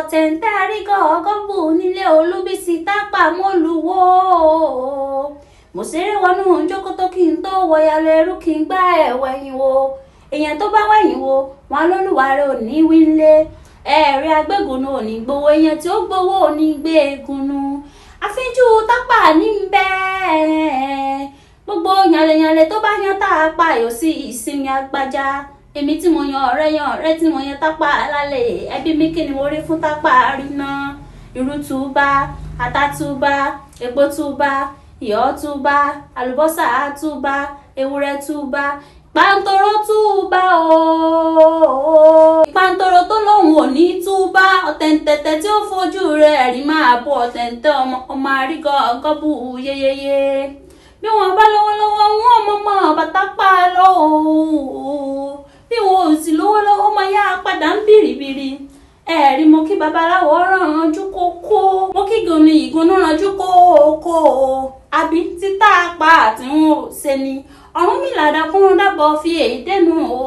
Ọ̀tẹ̀ǹtẹ̀ àrígọ́ ọgọ́bù nílé Olúbísí Tápà mọ́lúwó. Mo ṣeré wọnú jókòtò kí n tó wọ̀yàlẹ̀ ẹrú kí n gbá ẹ̀wẹ̀yìn wo. Èèyàn tó bá wẹ̀yìn wo wọn lólùwà rẹ̀ ò ní wí nlé. Ẹ̀rí agbégùnú ò ní gbowó, èèyàn tí ó gbowó ò ní gbé egúnú. Àfínjú Tápà ní bẹ́ẹ̀. Gbogbo yànlẹ̀yànlẹ̀ tó bá yan Tápà yóò sí ìsinmi agbájá. Èmi tí mo yan ọ̀rẹ́ yan ọ̀rẹ́ tí mo yan Tápà lálẹ́, ẹbí mi kí ni mo rí fún Tápà rí náà? Irú túbá, ata túbá, epo túbá, iyọ̀ túbá, àlùbọ́sà túbá, ewúrẹ́ túbá, pàǹtòrò túbá ooo. Pàǹtòrò tó lóun ò ní túbá, ọ̀tẹ̀ǹtẹ̀tẹ̀ tí ó fojú rẹ̀ rí máa bọ̀ ọ̀tẹ̀ǹtẹ̀ ọmọ ọmọ àrígọ́ ọgọ́bù yeyeye. Bí wọ́n bá lówó lọ́wọ́ wọn mọ̀ mọ́ bàtà pa lọ́wọ́. Bí wọn ò sì lówó lọ́wọ́ máa yá padà ń bìrìbìrì. Ẹ̀rí mo kí babaláwo ránjú kókó, mo kí gòní ìgúnnú ránjú kókó. Àbí títà pa àti wọn ò ṣe ni Ọ̀rúnmìlà dákún dábọ̀ fi èyí dẹnu o.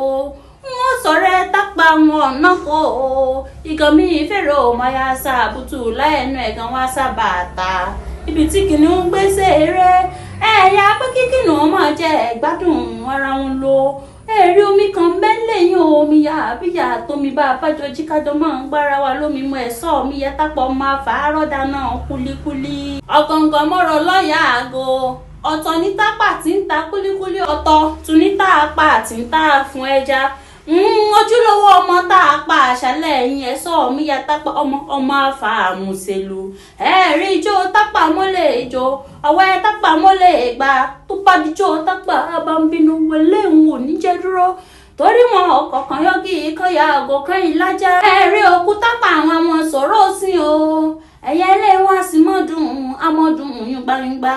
Wọn sọ̀rẹ́ Tápà wọn ọ̀nà kó o. Ìgàn mi fèrè ò máa ya sàbùtù láẹnu ẹ̀gàn wá sábà ta. Ibi tí kìnìún ń gbèsè rẹ ẹ̀yà pé kí kìnìún máa jẹ ẹ̀gbádùn ara wọn lọ. Ẹ̀rí omi kan bẹ́lẹ̀ yín omi ya àbíyá tómi bá a bájọ jí kájọ máa ń gbára wa lómi mu ẹ̀sọ́ mi yẹ Tápọ̀ máa fàárọ̀ dáná kúlíkúlí. Ọ̀gọ̀ǹgọ̀ mọ̀rọ̀ lọ́ọ̀yà àgọ́. Ọ̀tọ̀ ní Tápà tí ń ta kúlíkúlí, ọ̀tọ̀ tún ní Tápà tí ń tà fún ẹja. Ojúlówó ọmọ Tápà àṣálẹ̀ ẹ̀yìn ẹ̀sọ́ mi ya Tápà ọmọ ọmọ àfàmùsèlú. Ẹ̀rí ijó Tápà mọ́lẹ̀ ijó, ọwọ́ ẹ Tápà mọ́lẹ̀ ìgbà tó bá dijó Tápà bá ń bínú wọlé ń wò níjẹ́ dúró. Torí wọn ọ̀kọ̀ọ̀kan yọ́gì kọ́ya àgọ́ kan ìlàjà. Ẹ̀rí òkú Tápà àwọn ọmọ sọ̀rọ̀ sí o. Ẹ̀yẹ ilé wọn sì mọ́dún amọ́dún yúngbáyúngbá.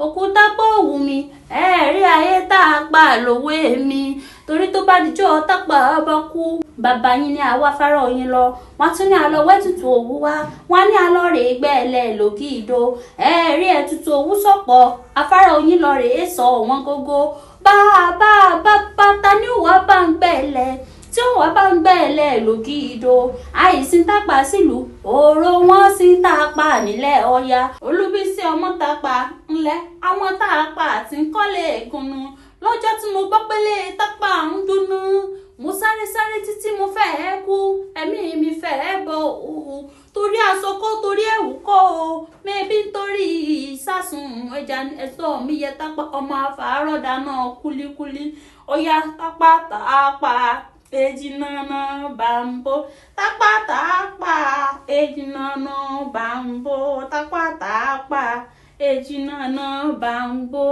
Òkú Tápà òwú mi, ẹ̀rí ayé Tápà lówó èmi. Torí tó bá dijọ́ Tápà bá kú, bàbá yín ní àwa fárọ̀ yín lọ. Wọ́n tún ní àlọ́ wẹ́tùtù òwú wá. Wọ́n ní àlọ́ rèé gbẹ́lẹ̀ lògì ìdó. Ẹ̀rí ẹ̀tùtù òwú sọ̀pọ̀, afárá oyin lọ rèé sọ wọ́n gógó. Bá bá bá ta ní òwá bá ń gbẹ́lẹ̀ tí ó wá bá ń gbẹ́lẹ̀ lògì ìdó. Àìsí Tápà sílùú, òró wọn sí Tápà nílẹ̀ Ọya. Olúbísí ọmọ Tápà ńlẹ̀, àwọn Tápà àti ńkọ́lé ìgúnnu. Lọ́jọ́ tí mo gbọ́ pélé Tápà ń dunnú, mo sáré sáré títí mo fẹ́ẹ́ kú, ẹ̀mí mi fẹ́ẹ́ bọ̀ òhù. Torí aṣọ kọ́, torí ẹ̀wù kọ́ o, mẹ́bí nítorí ìsásùn ẹja ẹ̀sọ́ mi yẹ Tápà ọmọ àfàárọ̀ dáná kúlíkúlí. Ọya Tápà Tápà èjì nànà bàǹbò. Tápà Tápà èjì nànà bàǹbò. Tápà Tápà èjì nànà bàǹbò.